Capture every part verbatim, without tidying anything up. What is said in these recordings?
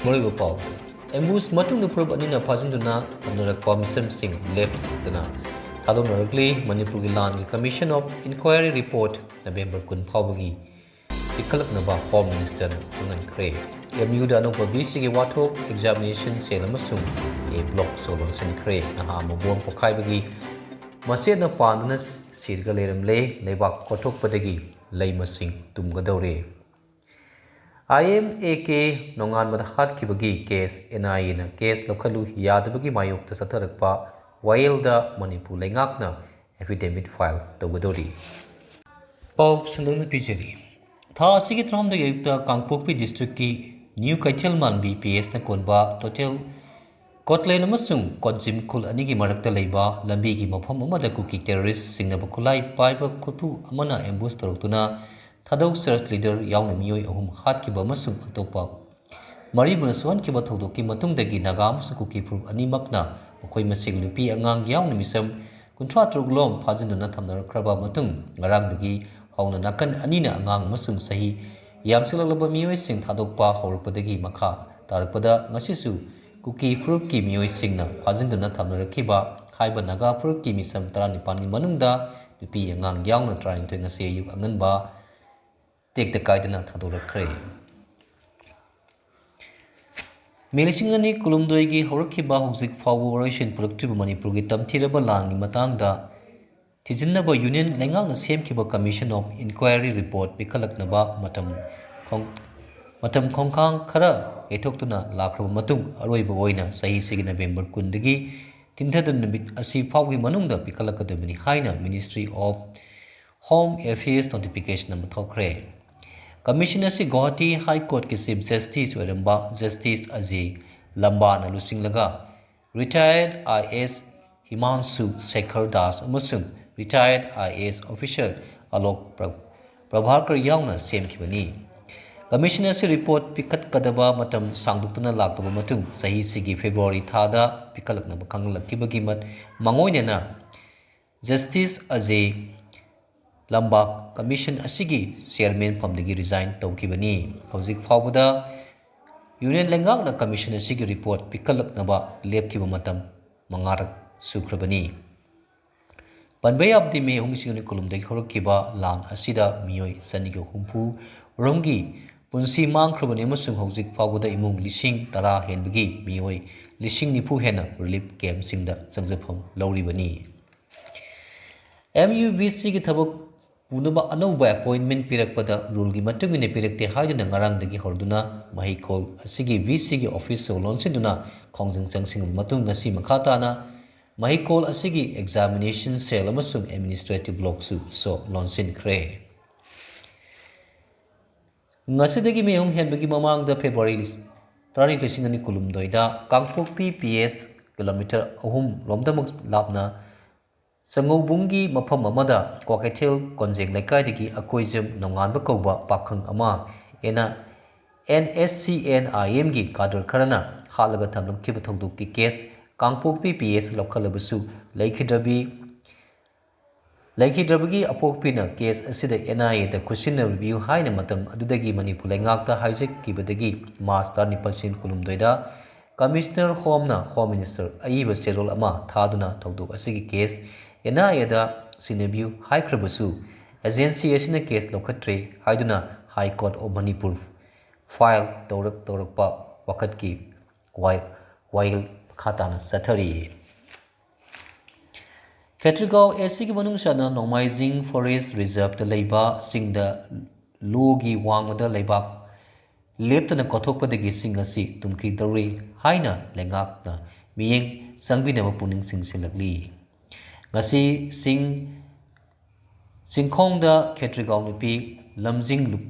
ꯃꯔꯨꯑꯣꯏꯕ ꯄꯥꯎ꯫ ꯑꯦꯝꯕꯨꯁ ꯃꯇꯨꯡꯗ ꯐꯨꯔꯨꯞ ꯑꯅꯤꯅ ꯐꯥꯖꯤꯟꯗꯨꯅ ꯊꯝꯅꯔꯛꯄ ꯃꯤꯁꯝꯁꯤꯡ ꯂꯦꯞꯇꯅ ꯊꯥꯗꯣꯛꯅꯔꯛꯂꯤ꯫ ꯃꯅꯤꯄꯨꯔꯒꯤ ꯂꯥꯟꯒꯤ Commission of Inquiry report November ꯀꯨꯟ ꯐꯥꯎꯕꯒꯤ ꯄꯤꯈꯠꯂꯛꯅꯕ Home Minister ꯈꯪꯍꯟꯈ꯭ꯔꯦ꯫ ꯑꯦꯝ ꯌꯨꯗ ꯑꯅꯧꯕ ꯕꯤ ꯁꯤꯒꯤ ꯋꯥꯊꯣꯛ examination cell ꯑꯃꯁꯨꯡ A block ꯁꯣ ꯂꯣꯟꯁꯤꯟꯈ꯭ꯔꯦ꯫ ꯅꯍꯥ ꯑꯃ ꯕꯣꯝ ꯄꯣꯈꯥꯏꯕꯒꯤ ꯃꯆꯦꯠꯅ ꯄꯥꯟꯗꯨꯅ ꯁꯤꯔꯒ ꯂꯩꯔꯝꯂꯦ꯫ ꯂꯩꯕꯥꯛ ꯀꯣꯠꯊꯣꯛꯄꯗꯒꯤ ꯂꯩ ꯃꯁꯤꯡ ꯇꯨꯝꯒꯗꯧꯔꯦ꯫ ꯑꯥꯏ ꯑꯦꯝ ꯑꯦ ꯀꯦ ꯅꯣꯡꯉꯥꯟꯕꯗ ꯍꯥꯠꯈꯤꯕꯒꯤ case N I A ꯅ case ꯂꯧꯈꯠꯂꯨ ꯌꯥꯗꯕꯒꯤ ꯃꯥꯌꯣꯛꯇ ꯆꯠꯊꯔꯛꯄ ꯋꯥꯌꯦꯜꯗ ꯃꯅꯤꯄꯨꯔ ꯂꯩꯉꯥꯛꯅ affidavit file ꯇꯧꯒꯗꯧꯔꯤ꯫ ꯄꯥꯎ ꯁꯟꯗꯣꯛꯅ ꯄꯤꯖꯔꯤ꯫ ꯊꯥ ꯑꯁꯤꯒꯤ ꯇꯔꯥꯍꯨꯝꯗꯣꯏ ꯑꯌꯨꯛꯇ ꯀꯥꯡꯄꯣꯛꯄꯤ district ꯀꯤ ꯅ꯭ꯌꯨ ꯀꯩꯊꯦꯜ ꯃꯥꯟꯕꯤ ꯄꯤ ꯑꯦꯁꯅ ꯀꯣꯟꯕ ꯇꯣꯇꯦꯜ ꯀꯣꯠꯂꯦꯟ ꯑꯃꯁꯨꯡ ꯀꯣꯠꯖꯤꯝ ꯈꯨꯜ ꯑꯅꯤꯒꯤ ꯃꯔꯛꯇ ꯂꯩꯕ ꯂꯝꯕꯤꯒꯤ ꯃꯐꯝ ꯑꯃꯗ ꯀꯨꯀꯤ terrorist ꯆꯤꯡꯅꯕ ꯈꯨꯠꯂꯥꯏ ꯄꯥꯏꯕ ꯈꯨꯠꯄꯨ ꯑꯃꯅ ambush ꯇꯧꯔꯛꯇꯨꯅ ꯊꯥꯗꯧ church leader ꯌꯥꯎꯅ ꯃꯤꯑꯣꯏ ꯑꯍꯨꯝ ꯍꯥꯠꯈꯤꯕ ꯑꯃꯁꯨꯡ ꯑꯇꯣꯞꯄ ꯃꯔꯤꯕꯨꯅ ꯁꯣꯛꯍꯟꯈꯤꯕ ꯊꯧꯗꯣꯛꯀꯤ ꯃꯇꯨꯡꯗꯒꯤ ꯅꯥꯒꯥ ꯑꯃꯁꯨꯡ ꯀꯨꯀꯤ ꯐꯨꯔꯨꯞ ꯑꯅꯤꯃꯛꯅ ꯃꯈꯣꯏ ꯃꯁꯦꯜ ꯅꯨꯄꯤ ꯑꯉꯥꯡ ꯌꯥꯎꯅ ꯃꯤꯁꯝ ꯀꯨꯟꯊ꯭ꯔꯥ ꯇꯔꯨꯛ ꯂꯣꯝ ꯐꯥꯖꯤꯟꯗꯨꯅ ꯊꯝꯅꯔꯛꯈ꯭ꯔꯕ ꯃꯇꯨꯡ, ꯉꯔꯥꯡꯗꯒꯤ ꯍꯧꯅ ꯅꯥꯀꯟ ꯑꯅꯤꯅ ꯑꯉꯥꯡ ꯑꯃꯁꯨꯡ ꯆꯍꯤ ꯌꯥꯝꯁꯤꯜꯂꯛꯂꯕ ꯃꯤꯑꯣꯏꯁꯤꯡ ꯊꯥꯗꯣꯛꯄ ꯍꯧꯔꯛꯄꯗꯒꯤ ꯃꯈꯥ ꯇꯥꯔꯛꯄꯗ ꯉꯁꯤꯁꯨ ꯀꯨꯀꯤ ꯐꯨꯔꯨꯞꯀꯤ ꯃꯤꯑꯣꯏꯁꯤꯡꯅ ꯐꯥꯖꯤꯟꯗꯨꯅ ꯊꯝꯅꯔꯛꯈꯤꯕ ꯍꯥꯏꯕ ꯅꯥꯒꯥ ꯐꯨꯔꯨꯞꯀꯤ ꯃꯤꯁꯝ ꯇꯔꯥꯅꯤꯄꯥꯟꯒꯤ ꯃꯅꯨꯡꯗ ꯅꯨꯄꯤ ꯑꯉꯥꯡ ꯌꯥꯎꯅ ꯇꯔꯥꯅꯤꯊꯣꯏ ꯉꯁꯤ ꯑꯌꯨꯛ ꯑꯉꯟꯕ ꯇꯦꯛꯇ ꯀꯥꯏꯗꯅ ꯊꯥꯗꯣꯔꯛꯈ꯭ꯔꯦ꯫ ꯃꯦ ꯂꯤꯁꯤꯡ ꯑꯅꯤ ꯀꯨꯟꯍꯨꯝꯗꯣꯏꯒꯤ ꯍꯧꯔꯛꯈꯤꯕ ꯍꯧꯖꯤꯛ ꯐꯥꯎꯕ ꯋꯥꯔꯣꯏꯁꯤꯟ ꯄꯨꯔꯛꯇ꯭ꯔꯤꯕ ꯃꯅꯤꯄꯨꯔꯒꯤ ꯇꯝꯊꯤꯔꯕ ꯂꯥꯟꯒꯤ ꯃꯇꯥꯡꯗ ꯊꯤꯖꯤꯟꯅꯕ union ꯂꯩꯉꯥꯛꯅ ꯁꯦꯝꯈꯤꯕ Commission of Inquiry report ꯄꯤꯈꯠꯂꯛꯅꯕ ꯃꯇꯝ ꯈꯣꯡ-, ꯃꯇꯝ ꯈꯣꯡꯈꯥꯡ ꯈꯔ ꯌꯩꯊꯣꯛꯇꯨꯅ ꯂꯥꯛꯈ꯭ꯔꯕ ꯃꯇꯨꯡ, ꯑꯔꯣꯏꯕ ꯑꯣꯏꯅ ꯆꯍꯤꯁꯤꯒꯤ November ꯀꯨꯟꯗꯒꯤ ꯊꯤꯟꯊꯗꯨꯅ ꯅꯨꯃꯤꯠ ꯑꯁꯤ ꯐꯥꯎꯒꯤ ꯃꯅꯨꯡꯗ ꯄꯤꯈꯠꯂꯛꯀꯗꯕꯅꯤ ꯍꯥꯏꯅ Ministry of Home Affairs notification ꯑꯃ ꯊꯣꯛꯈ꯭ꯔꯦ꯫ Commission ꯑꯁꯤ ꯒꯨꯋꯥꯍꯥꯇꯤ High Court ꯀꯤ Chief Justice ꯑꯣꯏꯔꯝꯕ Justice ꯑꯖꯦ ꯂꯝꯕꯥꯅ ꯂꯨꯆꯤꯡꯂꯒ retired I A S ꯍꯤꯃꯥꯟꯁꯨ Sekhar Das ꯑꯃꯁꯨꯡ retired I A S officer Alok ꯄ꯭ꯔ-, Prabhakar ꯌꯥꯎꯅ ꯁꯦꯝꯈꯤꯕꯅꯤ꯫ Commission ꯑꯁꯤ report ꯄꯤꯈꯠꯀꯗꯕ ꯃꯇꯝ ꯁꯥꯡꯗꯣꯛꯇꯨꯅ ꯂꯥꯛꯂꯕ ꯃꯇꯨꯡ, ꯆꯍꯤꯁꯤꯒꯤ February ꯊꯥꯗ ꯄꯤꯈꯠꯂꯛꯅꯕ ꯈꯪꯍꯜꯂꯛꯈꯤꯕꯒꯤ ꯃꯠ-, ꯃꯥꯡꯑꯣꯏꯅꯅ Justice ꯑꯖꯦ ꯂꯝꯕꯥ Commission ꯑꯁꯤꯒꯤ chairman ꯐꯝꯗꯒꯤ resign ꯇꯧꯈꯤꯕꯅꯤ꯫ ꯍꯧꯖꯤꯛ ꯐꯥꯎꯕꯗ ꯌꯨꯅꯤꯌꯟ ꯂꯩꯉꯥꯛꯅ ꯀꯃꯤꯁꯟ ꯑꯁꯤꯒꯤ ꯔꯤꯄꯣꯔꯠ ꯄꯤꯈꯠꯂꯛꯅꯕ ꯂꯦꯞꯈꯤꯕ ꯃꯇꯝ ꯃꯉꯥꯔꯛ ꯁꯨꯈ꯭ꯔꯕꯅꯤ꯫ ꯄꯟꯕ ꯌꯥꯕꯗꯤ, ꯃꯦ ꯑꯍꯨꯝ, ꯂꯤꯁꯤꯡ ꯑꯅꯤ ꯀꯨꯟꯍꯨꯝꯗꯣꯏꯗꯒꯤ ꯍꯧꯔꯛꯈꯤꯕ ꯂꯥꯟ ꯑꯁꯤꯗ ꯃꯤꯑꯣꯏ ꯆꯅꯤꯒ ꯍꯨꯝꯐꯨ ꯔꯣꯝꯒꯤ ꯄꯨꯟꯁꯤ ꯃꯥꯡꯈ꯭ꯔꯕꯅꯤ ꯑꯃꯁꯨꯡ ꯍꯧꯖꯤꯛ ꯐꯥꯎꯕꯗ ꯏꯃꯨꯡ ꯂꯤꯁꯤꯡ ꯇꯔꯥ ꯍꯦꯟꯕꯒꯤ ꯃꯤꯑꯣꯏ ꯂꯤꯁꯤꯡ ꯅꯤꯐꯨ ꯍꯦꯟꯅ ꯔꯤꯂꯤꯐ ꯀꯦꯝꯞꯁꯤꯡꯗ ꯆꯪꯖꯐꯝ ꯂꯧꯔꯤꯕꯅꯤ꯫ ꯑꯦꯝ ꯌꯨ ꯕꯤ ꯁꯤꯒꯤ ꯊꯕꯛ ꯄꯨꯅꯕ ꯑꯅꯧꯕ ꯑꯦꯄꯣꯏꯟꯃꯦꯟ ꯄꯤꯔꯛꯄꯗ ꯔꯨꯜꯒꯤ ꯃꯇꯨꯡ ꯏꯟꯅ ꯄꯤꯔꯛꯇꯦ ꯍꯥꯏꯗꯨꯅ ꯉꯔꯥꯡꯗꯒꯤ ꯍꯧꯔꯗꯨꯅ ꯃꯍꯩꯀꯣꯜ ꯑꯁꯤꯒꯤ ꯚꯤ ꯁꯤꯒꯤ ꯑꯣꯐꯤꯁꯁꯨ ꯂꯣꯟꯁꯤꯟꯗꯨꯅ ꯈꯣꯡꯖꯪ ꯆꯪꯁꯤꯟꯕ ꯃꯇꯨꯡ ꯉꯁꯤ ꯃꯈꯥ ꯇꯥꯅ ꯃꯍꯩꯀꯣꯜ ꯑꯁꯤꯒꯤ ꯑꯦꯛꯖꯥꯃꯤꯅꯦꯁꯟ ꯁꯦꯜ ꯑꯃꯁꯨꯡ ꯑꯦꯗꯃꯤꯅꯤꯁꯇ꯭ꯔꯦꯇꯤꯚ ꯕ꯭ꯂꯣꯛꯁꯨ ꯁꯣ ꯂꯣꯟꯁꯤꯟꯈ꯭ꯔꯦ꯫ ꯉꯁꯤꯗꯒꯤ ꯃꯦ ꯑꯍꯨꯝ ꯍꯦꯟꯕꯒꯤ ꯃꯃꯥꯡꯗ ꯐꯦꯕ꯭ꯔꯨꯋꯥꯔꯤ ꯇꯔꯥꯅꯤꯊꯣꯏ, ꯂꯤꯁꯤꯡ ꯑꯅꯤ ꯀꯨꯟꯍꯨꯝꯗꯣꯏꯗ ꯀꯥꯡꯄꯣꯛꯄꯤ ꯄꯤ ꯑꯦꯁ ꯀꯤꯂꯣꯃꯤꯇꯔ ꯑꯍꯨꯝ ꯂꯣꯝꯗꯃꯛ ꯂꯥꯞꯅ ꯆꯉꯧꯕꯨꯡꯒꯤ ꯃꯐꯝ ꯑꯃꯗ ꯀ꯭ꯋꯥꯀꯩꯊꯦꯜ ꯀꯣꯟꯖꯦꯡ ꯂꯩꯀꯥꯏꯗꯒꯤ ꯑꯀꯣꯏꯖꯝ ꯅꯣꯡꯉꯥꯟꯕ ꯀꯧꯕ ꯄꯥꯈꯪ ꯑꯃ ꯑꯦꯟ ꯑꯦꯁ ꯁꯤ ꯑꯦꯟ ꯑꯥꯏ ꯑꯦꯝꯒꯤ ꯀꯥꯗꯔ ꯈꯔꯅ ꯍꯥꯠꯂꯒ ꯊꯝꯂꯝꯈꯤꯕ ꯊꯧꯗꯣꯛꯀꯤ ꯀꯦꯁ ꯀꯥꯡꯄꯣꯛꯄꯤ ꯄꯤ ꯑꯦꯁ ꯂꯧꯈꯠꯂꯕꯁꯨ ꯂꯩꯈꯤꯗ꯭ꯔꯕꯤ, ꯂꯩꯈꯤꯗ꯭ꯔꯕꯒꯤ ꯑꯄꯣꯛꯄꯤꯅ ꯀꯦꯁ ꯑꯁꯤꯗ ꯑꯦꯟ ꯑꯥꯏ ꯑꯦꯗ ꯈꯨꯠꯁꯤꯟꯅꯕꯤꯌꯨ ꯍꯥꯏꯅ ꯃꯇꯝ ꯑꯗꯨꯗꯒꯤ ꯃꯅꯤꯄꯨꯔ ꯂꯩꯉꯥꯛꯇ ꯍꯥꯏꯖꯈꯤꯕꯗꯒꯤ ꯃꯥꯔꯆ ꯇꯔꯥꯅꯤꯄꯥꯜ, ꯂꯤꯁꯤꯡ ꯀꯨꯟꯍꯨꯝꯗꯣꯏꯗ ꯀꯃꯤꯁꯅꯔ ꯍꯣꯝꯅ ꯍꯣꯝ ꯃꯤꯅꯤꯁꯇꯔ ꯑꯏꯕ ꯆꯦꯔꯣꯜ ꯑꯃ ꯊꯥꯗꯨꯅ ꯊꯧꯗꯣꯛ ꯑꯁꯤꯒꯤ ꯀꯦꯁ ꯑꯦꯟ ꯑꯥꯏ ꯑꯦꯗ ꯁꯤꯟꯅꯕꯤꯌꯨ ꯍꯥꯏꯈ꯭ꯔꯕꯁꯨ ꯑꯦꯖꯦꯟꯁꯤ ꯑꯁꯤꯅ ꯀꯦꯁ ꯂꯧꯈꯠꯇ꯭ꯔꯦ ꯍꯥꯏꯗꯨꯅ high court of Manipur file ꯇꯧꯔꯛ ꯇꯧꯔꯛꯄ ꯋꯥꯀꯠꯀꯤ ꯋꯥ-, ꯋꯥꯌꯦꯜ ꯃꯈꯥ ꯇꯥꯅ ꯆꯠꯊꯔꯤ꯫ ꯈꯦꯇ꯭ꯔꯤꯒꯥꯎ ꯑꯦ ꯁꯤꯒꯤ ꯃꯅꯨꯡ ꯆꯟꯅ ꯅꯣꯡꯃꯥꯏꯖꯤꯡ ꯐꯣꯔꯦꯁ ꯔꯤꯖꯔꯚꯇ ꯂꯩꯕ ꯆꯤꯡꯗ ꯂꯣꯒꯤ ꯋꯥꯡꯃꯗ ꯂꯩꯕꯥꯛ ꯂꯦꯞꯇꯅ ꯀꯣꯊꯣꯛꯄꯗꯒꯤ ꯆꯤꯡ ꯑꯁꯤ ꯇꯨꯝꯈꯤꯗꯧꯔꯤ ꯍꯥꯏꯅ ꯂꯩꯉꯥꯛꯅ ꯃꯤꯠꯌꯦꯡ ꯆꯪꯕꯤꯅꯕ ꯄꯨꯛꯅꯤꯡ ꯆꯤꯡꯁꯤꯜꯂꯛꯂꯤ꯫ ꯉꯁꯤ ꯆꯤꯡ ꯆꯤꯡꯈꯣꯡꯗ ꯈꯦꯇ꯭ꯔꯤꯒꯥꯎ ꯅꯨꯄꯤ ꯂꯝꯖꯤꯡ ꯂꯨꯞ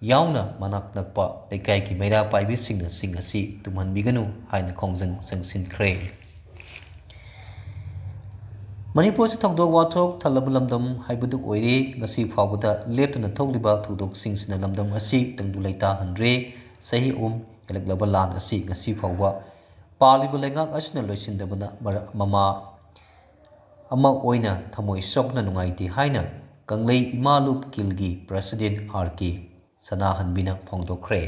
ꯌꯥꯎꯅ ꯃꯅꯥꯛ ꯅꯛꯄ ꯂꯩꯀꯥꯏꯒꯤ ꯃꯩꯔꯥ ꯄꯥꯏꯕꯤꯁꯤꯡꯅ ꯆꯤꯡ ꯑꯁꯤ ꯇꯨꯝꯍꯟꯕꯤꯒꯅꯨ ꯍꯥꯏꯅ ꯈꯣꯡꯖꯪ ꯆꯪꯁꯤꯟꯈ꯭ꯔꯦ꯫ ꯃꯅꯤꯄꯨꯔ ꯑꯁꯤ ꯊꯧꯗꯣꯛ ꯋꯥꯊꯣꯛ ꯊꯜꯂꯕ ꯂꯝꯗꯝ ꯍꯥꯏꯕꯗꯨ ꯑꯣꯏꯔꯦ꯫ ꯉꯁꯤ ꯐꯥꯎꯕꯗ ꯂꯦꯞꯇꯅ ꯊꯣꯛꯂꯤꯕ ꯊꯧꯗꯣꯛꯁꯤꯡꯁꯤꯅ ꯂꯝꯗꯝ ꯑꯁꯤ ꯇꯪꯗꯨ ꯂꯩꯇꯥꯍꯟꯗ꯭ꯔꯦ꯫ ꯆꯍꯤ ꯑꯍꯨꯝ ꯍꯦꯜꯂꯛꯂꯕ ꯂꯥꯟ ꯑꯁꯤ ꯉꯁꯤ ꯐꯥꯎꯕ ꯄꯥꯜꯂꯤꯕ ꯂꯩꯉꯥꯛ ꯑꯁꯤꯅ ꯂꯣꯏꯁꯤꯟꯗꯕꯅ ꯃꯔ-, ꯃꯃꯥ ꯑꯃ ꯑꯣꯏꯅ ꯊꯃꯣꯏ ꯁꯣꯛꯅ ꯅꯨꯡꯉꯥꯏꯇꯦ ꯍꯥꯏꯅ ꯀꯪꯂꯩ ꯏꯃꯥ ꯂꯨꯞ ꯀꯤꯜꯒꯤ ꯄ꯭ꯔꯁꯤꯗꯦꯟ ꯑꯥꯔ ꯀꯦ ꯁꯅꯥꯍꯟꯕꯤꯅ ꯐꯣꯡꯗꯣꯛꯈ꯭ꯔꯦ꯫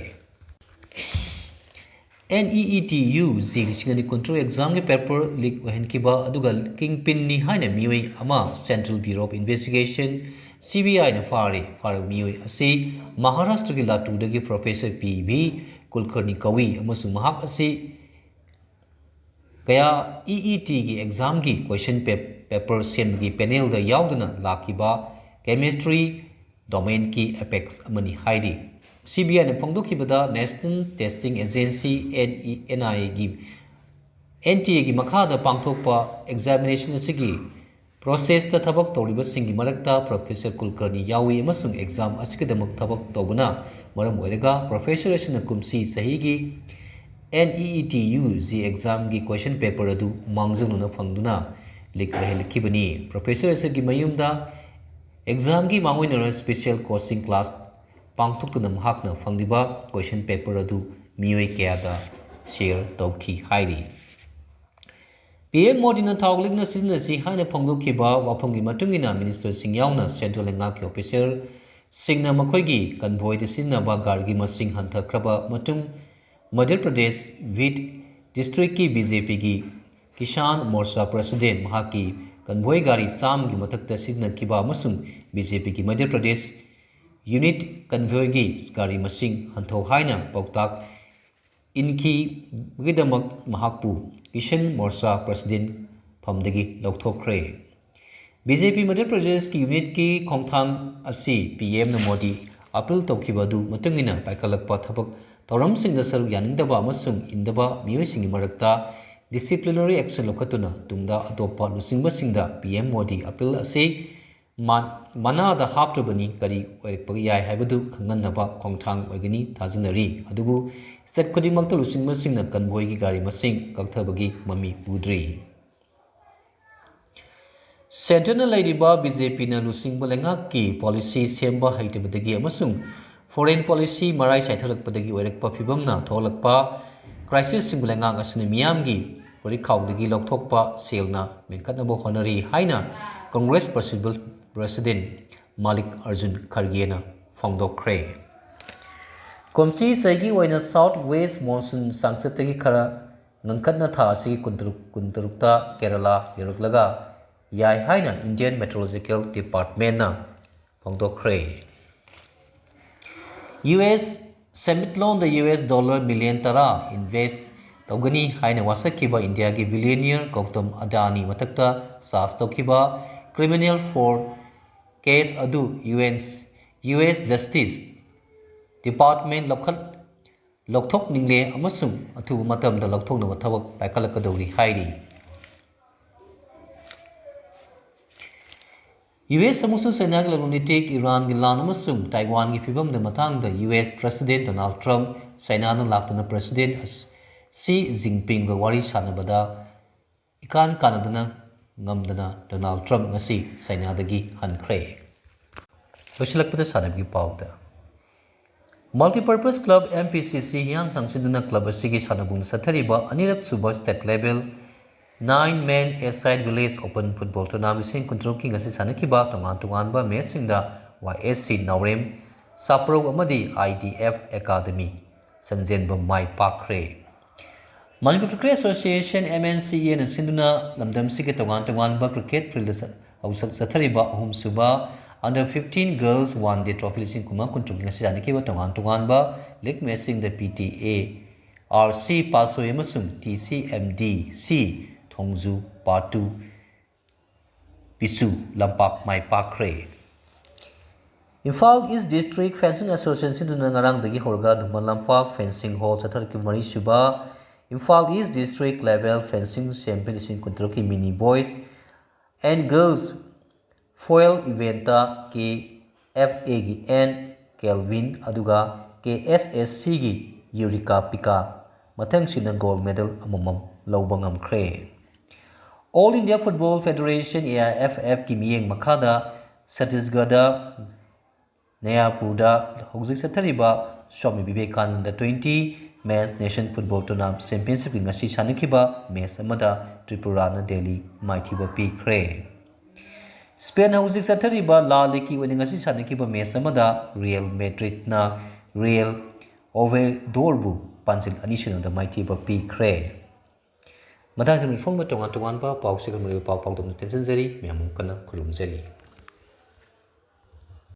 NEET UG ꯂꯤꯁꯤꯡ ꯑꯅꯤ ꯀꯨꯟꯇꯔꯨꯛ ꯑꯦꯛꯖꯥꯝꯒꯤ ꯄꯦꯄꯔ ꯂꯤꯛ ꯑꯣꯏꯍꯟꯈꯤꯕ ꯑꯗꯨꯒ ꯀꯤꯡ ꯄꯤꯟꯅꯤ ꯍꯥꯏꯅ ꯃꯤꯑꯣꯏ ꯑꯃ Central Bureau of Investigation, CBIꯅ ꯐꯥꯔꯦ꯫ ꯐꯥꯔꯤꯕ ꯃꯤꯑꯣꯏ ꯑꯁꯤ ꯃꯍꯥꯔꯥꯁꯇ꯭ꯔꯒꯤ ꯂꯥꯇꯨꯔꯗꯒꯤ ꯄ꯭ꯔꯣꯐꯦꯁꯔ ꯄꯤ ꯚꯤ ꯀꯨꯜꯀꯔꯅꯤ ꯀꯧꯏ ꯑꯃꯁꯨꯡ ꯃꯍꯥꯛ ꯑꯁꯤ ꯀꯌꯥ EETꯒꯤ ꯑꯦꯛꯖꯥꯝꯒꯤ ꯀꯣꯏꯁꯟ ꯄꯦ-, ꯄꯦꯄꯔ ꯁꯦꯝꯕꯒꯤ ꯄꯦꯅꯦꯜꯗ ꯌꯥꯎꯗꯨꯅ ꯂꯥꯛꯈꯤꯕ ꯀꯦꯃꯤꯁꯇ꯭ꯔꯤ ꯗꯣꯃꯦꯟꯒꯤ ꯑꯦꯄꯦꯛꯁ ꯑꯃꯅꯤ ꯍꯥꯏꯔꯤ꯫ CBIꯅ ꯐꯣꯡꯗꯣꯛꯈꯤꯕꯗ National Testing Agency, NE, NIAꯒꯤ, NTAꯒꯤ ꯃꯈꯥꯗ ꯄꯥꯡꯊꯣꯛꯄ ꯑꯦꯛꯖꯥꯃꯤꯅꯦꯁꯟ ꯑꯁꯤꯒꯤ ꯄ꯭ꯔꯣꯁꯦꯁꯇ ꯊꯕꯛ ꯇꯧꯔꯤꯕꯁꯤꯡꯒꯤ ꯃꯔꯛꯇ ꯄ꯭ꯔꯣꯐꯦꯁꯔ ꯀꯨꯜꯀꯔꯅꯤ ꯌꯥꯎꯏ ꯑꯃꯁꯨꯡ ꯑꯦꯛꯖꯥꯝ ꯑꯁꯤꯒꯤꯗꯃꯛ ꯊꯕꯛ ꯇꯧꯕꯅ ꯃꯔꯝ ꯑꯣꯏꯔꯒ ꯄ꯭ꯔꯣꯐꯦꯁꯔ ꯑꯁꯤꯅ ꯀꯨꯝꯁꯤ ꯆꯍꯤꯒꯤ NEET UG ꯑꯦꯛꯖꯥꯝꯒꯤ ꯀꯣꯏꯁꯟ ꯄꯦꯄꯔ ꯑꯗꯨ ꯃꯥꯡꯖꯧꯅꯅ ꯐꯪꯗꯨꯅ ꯂꯤꯛ ꯑꯣꯏꯍꯜꯂꯛꯈꯤꯕꯅꯤ꯫ ꯄ꯭ꯔꯣꯐꯦꯁꯔ ꯑꯁꯤꯒꯤ ꯃꯌꯨꯝꯗ ꯑꯦꯛꯖꯥꯝꯒꯤ ꯃꯥꯡꯑꯣꯏꯅꯅ ꯁ꯭ꯄꯦꯁꯤꯌꯦꯜ ꯀꯣꯆꯤꯡ ꯀ꯭ꯂꯥꯁ ꯄꯥꯡꯊꯣꯛꯇꯨꯅ ꯃꯍꯥꯛꯅ ꯐꯪꯂꯤꯕ ꯀꯣꯏꯁꯟ ꯄꯦꯄꯔ ꯑꯗꯨ ꯃꯤꯑꯣꯏ ꯀꯌꯥꯗ ꯁꯤꯌꯔ ꯇꯧꯈꯤ ꯍꯥꯏꯔꯤ꯫ ꯄꯤ ꯑꯦꯝ ꯃꯣꯗꯤꯅ ꯊꯥꯎ ꯂꯤꯛꯅ ꯁꯤꯖꯤꯟꯅꯁꯤ ꯍꯥꯏꯅ ꯐꯣꯡꯗꯣꯛꯈꯤꯕ ꯋꯥꯐꯝꯒꯤ ꯃꯇꯨꯡ ꯏꯟꯅ ꯃꯤꯅꯤꯁꯇꯔꯁꯤꯡ ꯌꯥꯎꯅ ꯁꯦꯟꯇ꯭ꯔꯦꯜ ꯂꯩꯉꯥꯛꯀꯤ ꯑꯣꯐꯤꯁꯔꯁꯤꯡꯅ ꯃꯈꯣꯏꯒꯤ ꯀꯟꯚꯣꯏꯗ ꯁꯤꯖꯤꯟꯅꯕ ꯒꯥꯔꯤꯒꯤ ꯃꯁꯤꯡ ꯍꯟꯊꯈ꯭ꯔꯕ ꯃꯇꯨꯡ ꯃꯙ꯭ꯌ ꯄ꯭ꯔꯗꯦꯁ ꯕꯤꯗ ꯗꯤꯁꯇ꯭ꯔꯤꯛꯀꯤ BJPꯒꯤ ꯀꯤꯁꯥꯟ ꯃꯣꯔꯆꯥ ꯄ꯭ꯔꯁꯤꯗꯦꯟ ꯃꯍꯥꯛꯀꯤ ꯀꯟꯚꯣꯏ ꯒꯥꯔꯤ ꯆꯥꯝꯃꯒꯤ ꯃꯊꯛꯇ ꯁꯤꯖꯤꯟꯅꯈꯤꯕ ꯑꯃꯁꯨꯡ BJPꯒꯤ ꯃꯙ꯭ꯌ ꯄ꯭ꯔꯗꯦꯁ ꯌꯨꯅꯤꯠ ꯀꯟꯚꯣꯏꯒꯤ ꯒꯥꯔꯤ ꯃꯁꯤꯡ ꯍꯟꯊꯧ ꯍꯥꯏꯅ ꯄꯥꯎꯇꯥꯛ ꯏꯟꯈꯤꯕꯒꯤꯗꯃꯛ ꯃꯍꯥꯛꯄꯨ ꯀꯤꯁꯥꯟ ꯃꯣꯔꯆꯥ ꯄ꯭ꯔꯁꯤꯗꯦꯟ ꯐꯝꯗꯒꯤ ꯂꯧꯊꯣꯛꯈ꯭ꯔꯦ꯫ BJP ꯃꯙ꯭ꯌ ꯄ꯭ꯔꯗꯦꯁꯀꯤ ꯌꯨꯅꯤꯠꯀꯤ ꯈꯣꯡꯊꯥꯡ ꯑꯁꯤ ꯄꯤ ꯑꯦꯝꯅ ꯃꯣꯗꯤ ꯑꯥꯄꯤꯜ ꯇꯧꯈꯤꯕ ꯑꯗꯨ ꯃꯇꯨꯡ ꯏꯟꯅ ꯄꯥꯏꯈꯠꯂꯛꯄ ꯊꯕꯛ ꯊꯧꯔꯝꯁꯤꯡꯗ ꯁꯔꯨꯛ ꯌꯥꯅꯤꯡꯗꯕ ꯑꯃꯁꯨꯡ ꯏꯟꯗꯕ ꯃꯤꯑꯣꯏꯁꯤꯡꯒꯤ ꯃꯔꯛꯇ ꯗꯤꯁꯤꯄ꯭ꯂꯤꯅꯔꯤ ꯑꯦꯛꯁꯟ ꯂꯧꯈꯠꯇꯨꯅ ꯇꯨꯡꯗ ꯑꯇꯣꯞꯄ ꯂꯨꯆꯤꯡꯕꯁꯤꯡꯗ ꯄꯤ ꯑꯦꯝ ꯃꯣꯗꯤ ꯑꯥꯄꯤꯜ ꯑꯁꯤ ꯃꯥ-, ꯃꯅꯥꯗ ꯍꯥꯞꯇ꯭ꯔꯕꯅꯤ, ꯀꯔꯤ ꯑꯣꯏꯔꯛꯄ ꯌꯥꯏ ꯍꯥꯏꯕꯗꯨ ꯈꯪꯍꯟꯅꯕ ꯈꯣꯡꯊꯥꯡ ꯑꯣꯏꯒꯅꯤ ꯊꯥꯖꯅꯔꯤ꯫ ꯑꯗꯨꯕꯨ ꯁ꯭ꯇꯦꯠ ꯈꯨꯗꯤꯡꯃꯛꯇ ꯂꯨꯆꯤꯡꯕꯁꯤꯡꯅ ꯀꯟꯚꯣꯏꯒꯤ ꯒꯥꯔꯤ ꯃꯁꯤꯡ ꯀꯛꯊꯕꯒꯤ ꯃꯃꯤ ꯎꯗ꯭ꯔꯤ꯫ ꯁꯦꯟꯇꯔꯅ ꯂꯩꯔꯤꯕ BJPꯅ ꯂꯨꯆꯤꯡꯕ ꯂꯩꯉꯥꯛꯀꯤ ꯄꯣꯂꯤꯁꯤ ꯁꯦꯝꯕ ꯍꯩꯇꯕꯗꯒꯤ ꯑꯃꯁꯨꯡ ꯐꯣꯔꯦꯟ ꯄꯣꯂꯤꯁꯤ ꯃꯔꯥꯏ ꯆꯥꯏꯊꯔꯛꯄꯗꯒꯤ ꯑꯣꯏꯔꯛꯄ ꯐꯤꯚꯝꯅ ꯊꯣꯛꯂꯛꯄ ꯀ꯭ꯔꯥꯏꯁꯤꯁꯁꯤꯡꯕꯨ ꯂꯩꯉꯥꯛ ꯑꯁꯤꯅ ꯃꯤꯌꯥꯝꯒꯤ ꯄꯨꯔꯤꯈꯥꯎꯗꯒꯤ ꯂꯧꯊꯣꯛꯄ ꯁꯦꯜꯅ ꯃꯦꯟꯈꯠꯅꯕ ꯍꯣꯠꯅꯔꯤ ꯍꯥꯏꯅ ꯀꯪꯒ꯭ꯔꯦꯁ ꯄ꯭ꯔꯁꯤꯗꯦꯟ ꯃꯥꯂꯤꯛ ꯑꯔꯖꯨꯟ ꯈꯔꯒꯦꯅ ꯐꯣꯡꯗꯣꯛꯈ꯭ꯔꯦ꯫ ꯀꯨꯝꯁꯤ ꯆꯍꯤꯒꯤ ꯑꯣꯏꯅ South West Monsoon ꯆꯥꯡꯆꯠꯇꯒꯤ ꯈꯔ ꯉꯟꯈꯠꯅ ꯊꯥ ꯑꯁꯤꯒꯤ ꯀꯨꯟꯇꯔꯨꯛ, ꯀꯨꯟꯇꯔꯨꯛꯇ ꯀꯦꯔꯂꯥ ꯌꯧꯔꯛꯂꯒ ꯌꯥꯏ ꯍꯥꯏꯅ Indian Meteorological Departmentꯅ ꯐꯣꯡꯗꯣꯛꯈ꯭ꯔꯦ꯫ ꯌꯨ ꯑꯦꯁ ꯁꯦꯟꯃꯤꯠꯂꯣꯟꯗ ꯌꯨ ꯑꯦꯁ dollar million ꯇꯔꯥ invest ꯇꯧꯒꯅꯤ ꯍꯥꯏꯅ ꯋꯥꯁꯛꯈꯤꯕ ꯏꯟꯗꯤꯌꯥꯒꯤ billionaire ꯒꯧꯇꯝ ꯑꯗꯥꯅꯤ ꯃꯊꯛꯇ charge ꯇꯧꯈꯤꯕ criminal fraud case ꯑꯗꯨ U N, U S Justice Department ꯂꯧꯈꯠ-, ꯂꯧꯊꯣꯛꯅꯤꯡꯂꯦ ꯑꯃꯁꯨꯡ ꯑꯊꯨꯕ ꯃꯇꯝꯗ ꯂꯧꯊꯣꯛꯅꯕ ꯊꯕꯛ ꯄꯥꯏꯈꯠꯂꯛꯀꯗꯧꯔꯤ ꯍꯥꯏꯔꯤ꯫ ꯌꯨ ꯑꯦꯁ ꯑꯃꯁꯨꯡ ꯆꯥꯏꯅꯥꯒꯤ ꯂꯂꯣꯟ ꯏꯇꯤꯛ, ꯏꯔꯥꯟꯒꯤ ꯂꯥꯟ ꯑꯃꯁꯨꯡ ꯇꯥꯏꯋꯥꯟꯒꯤ ꯐꯤꯕꯝꯗ ꯃꯇꯥꯡꯗ U S President Donald Trump ꯆꯥꯏꯅꯥꯗ ꯂꯥꯛꯇꯨꯅ President Xi Jinpingꯒ ꯋꯥꯔꯤ ꯁꯥꯟꯅꯕꯗ ꯏꯀꯥꯟ ꯀꯥꯟꯅꯗꯅ ꯉꯝꯗꯅ Donald Trump ꯉꯁꯤ ꯆꯥꯏꯅꯥꯗꯒꯤ ꯍꯟꯈ꯭ꯔꯦ꯫ ꯂꯣꯏꯁꯤꯜꯂꯛꯄꯗ ꯁꯥꯟꯅꯕꯒꯤ ꯄꯥꯎꯗ꯫ Multipurpose Club M P C C ꯍꯤꯌꯥꯡꯊꯥꯡ ꯁꯤꯟꯗꯨꯅ club ꯑꯁꯤꯒꯤ ꯁꯥꯟꯅꯕꯨꯡꯗ ꯆꯠꯊꯔꯤꯕ ꯑꯅꯤꯔꯛ ꯁꯨꯕ State Level nine Man A-side Village Open Football Tournament ꯂꯤꯁꯤꯡ ꯀꯨꯟꯇꯔꯨꯛꯀꯤ ꯉꯁꯤ ꯁꯥꯟꯅꯈꯤꯕ ꯇꯣꯉꯥꯟ ꯇꯣꯉꯥꯟꯕ matchꯁꯤꯡꯗ Y S C ꯅꯥꯎꯔꯦꯝ, ꯁꯥꯄ꯭ꯔꯧ ꯑꯃꯗꯤ I D F Academy ꯆꯟꯖꯦꯟꯕ my ꯄꯥꯛꯈ꯭ꯔꯦ꯫ Manipur Cricket Association, M N C Aꯅ ꯁꯤꯟꯗꯨꯅ ꯂꯝꯗꯝꯁꯤꯒꯤ ꯇꯣꯉꯥꯟ ꯇꯣꯉꯥꯟꯕ cricket fieldꯗ ꯆ-, ꯍꯧꯖꯤꯛ ꯆꯠꯊꯔꯤꯕ ꯑꯍꯨꯝꯁꯨꯕ Under fifteen Girls One Day Trophy ꯂꯤꯁꯤꯡ ꯀꯨꯟꯃꯉꯥ ꯀꯨꯟꯇꯔꯨꯛꯀꯤ ꯉꯁꯤ ꯁꯥꯟꯅꯈꯤꯕ ꯇꯣꯉꯥꯟ ꯇꯣꯉꯥꯟꯕ league matchꯁꯤꯡꯗ P T A R C ꯄꯥꯠꯁꯣꯏ ꯑꯃꯁꯨꯡ T C M D C ꯊꯣꯡꯖꯨ ꯄꯥꯠ ꯇꯨ ꯄꯤꯆꯨ ꯂꯝꯄꯥꯛ ꯃꯥꯏ ꯄꯥꯛꯈ꯭ꯔꯦ꯫ Imphal East District Fencing Association ꯁꯤꯟꯗꯨꯅ ꯉꯔꯥꯡꯗꯒꯤ ꯍꯧꯔꯒ ꯅꯨꯃꯟ ꯂꯝꯄꯥꯛ fencing hall ꯆꯠꯊꯔꯛꯈꯤꯕ ꯃꯔꯤꯁꯨꯕ Imphal East District Level Fencing Champion ꯂꯤꯁꯤꯡ ꯀꯨꯟꯇꯔꯨꯛꯀꯤ mini boys and girls foil eventꯇ K F Aꯒꯤ N Kelvin ꯑꯗꯨꯒ K S S Cꯒꯤ Yurika Pika ꯃꯊꯪꯁꯤꯠꯅ gold medal ꯑꯃꯃꯝ ꯂꯧꯕ ꯉꯝꯈ꯭ꯔꯦ꯫ All India Football Federation, A I F Fꯀꯤ ꯃꯤꯠꯌꯦꯡ ꯃꯈꯥꯗ ꯁꯠꯇꯤꯁꯒꯔꯗ ꯅꯌꯥꯄꯨꯔꯗ ꯍꯧꯖꯤꯛ ꯆꯠꯊꯔꯤꯕ swami Vivekananda twenty Men's Nation Football Tournament Championshipꯀꯤ ꯉꯁꯤ ꯁꯥꯟꯅꯈꯤꯕ match ꯑꯃꯗ ꯇ꯭ꯔꯤꯄꯨꯔꯥꯅ ꯗꯦꯜꯂꯤ ꯃꯥꯏꯊꯤꯕ ꯄꯤꯈ꯭ꯔꯦ꯫ ꯁ꯭ꯄꯦꯟ ꯍꯧꯖꯤꯛ ꯆꯠꯊꯔꯤꯕ ꯂꯥ ꯂꯤꯒꯀꯤ ꯑꯣꯏꯅ ꯉꯁꯤ ꯁꯥꯟꯅꯈꯤꯕ match ꯑꯃꯗ Real Madridꯅ Real ꯑꯣꯚꯦꯗꯣꯔꯕꯨ ꯄꯥꯟꯖꯤꯜ ꯑꯅꯤ ꯁꯤꯅꯣꯗ ꯃꯥꯏꯊꯤꯕ ꯄꯤꯈ꯭ꯔꯦ꯫ ꯃꯊꯪꯁꯤꯗ ꯃꯤꯐꯝꯒ ꯇꯣꯉꯥꯟ ꯇꯣꯉꯥꯟꯕ ꯄꯥꯎꯁꯤꯒ ꯃꯔꯨ ꯄꯥꯎ ꯐꯥꯎꯗꯣꯛꯅ ꯇꯦꯟꯁꯤꯟꯖꯔꯤ꯫ ꯃꯌꯥꯝ ꯑꯃꯨꯛ ꯀꯟꯅ ꯈꯨꯔꯨꯝꯖꯔꯤ꯫